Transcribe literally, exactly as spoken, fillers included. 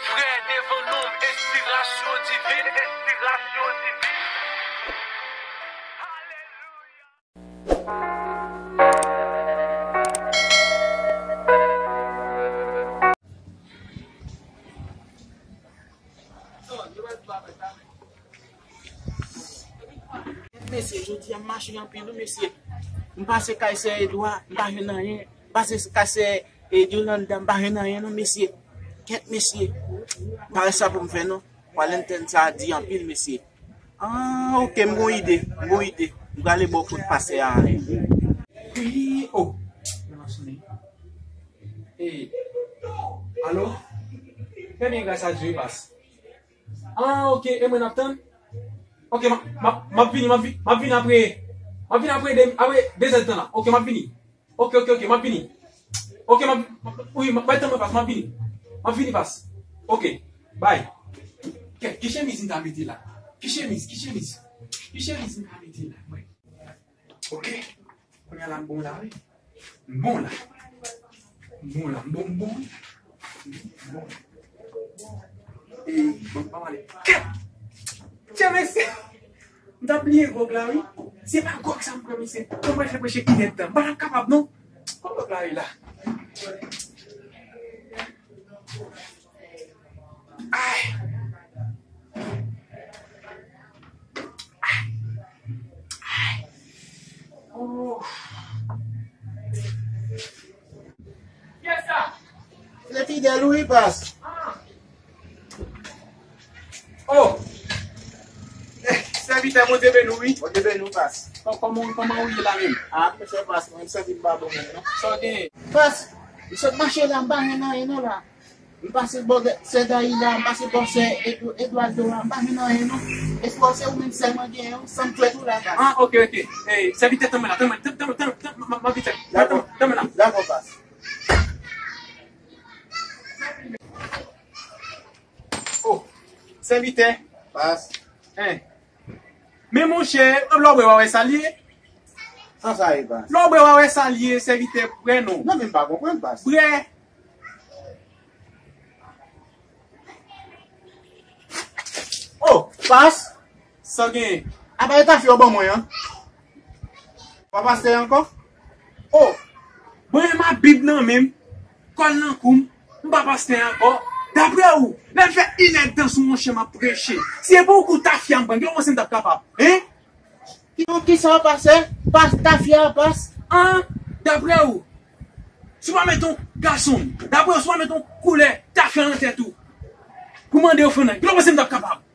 Frè devan nonm, enspirasyon divin, enspirasyon divin. Mesye, jodi a m mache anpil wi mesye. M pase kay sè Edwa, m pa jwenn anyen. M pase kay sè, e, Yolanda, m pa jwenn anyen non mesye. Kèt mesye. Pa gen sa pou m fè non. Valentine sa a di anpil mesye. Ah, ok, m gon ide, m gon ide. M prale ba w kote pastè a ale. Wi, oh. Mwen ap sonnen. Hey. Alo? Trè byen, gras a Dye, pas. Ah, ok, e mwen ap tann? Ok, m ap, m ap, m ap vini, m ap vi-, m ap vini apre, m ap vini apre de, apre de zè tan la. Ok, m ap vini. Ok, ok, ok, m ap vini. Ok, m ap, m ap, wi, m ap, bay tan mwen pas, m ap vini. M ap vini pas. Ok, bay. Kèt, ki chemiz m ta mete la? Ki chemiz, ki chemiz? Ki chemiz m ta mete la, mwen? Ok. Kounye a la, m bon la, wi. M bon la. M bon la, m bon, m bon, wi. M bon. E, bon, pa pale. Kèt! Tchè, mesye! M t ap bliye gwòg la, wi. Se pa gwòg sa m pran, mesye. Kòman m fè preche inèdtan? M pa t ap kapab, non. Kot gwòg la ye la? Ay! Ay! Ay! Oh! Kiyès sa? Se Fidèl wi, pas. Oh! Eh, sèvitè, Bondye beni w, wi. Bondye beni w, pas. Kò-, kòman, kòman ou ye la menm? Ah, mesye, pas, mwen, sèvi m pa bon menm, non. Sa w genyen? Pas, m sot mache la, m pa jwenn anyen, non, la. M pase bò sè Dayi la, m pase bò sè Edu-, Eduardo la, m pa jwenn anyen, non. Espwa se ou menm sèlman genyen, san m jwèt ou la, pas. Ah, ok, ok. Eh, sèvitè, tann mwen la, tann mwen, tann, tann, tann, tann, m, m, m ap vin fè. Dakò. Tann mwen la. Dakò, pas. Oh, sèvitè. Pas. Hein. Men monchè, lè w bwè w a wè sa l ye. Sa sa ye, pas? Lè w bwè w a wè sa l ye, sèvitè, bwè non. Non, men m pa konprann, pas. Bwè. Oh, pas. Sa w genyen? Apa e tafya w ban mwen an? Pa pastè ankò? Oh, mwen menm ak Bib nan men m, kòl nan kou m, m pa pastè ankò. Daprè ou, lè m fè inèdtan sou yon chen m ap preche, si se pou kou tafya m pran, kilè w panse m t ap kapab? Hein? Ki, kisa w pastè? Pas tafya, pas. An, daprè ou, si w pa met yon gason, daprè ou, si w pa met yon koulè tafya nan tèt ou, pou mande ofrann nan, kilè w panse m t ap kapab?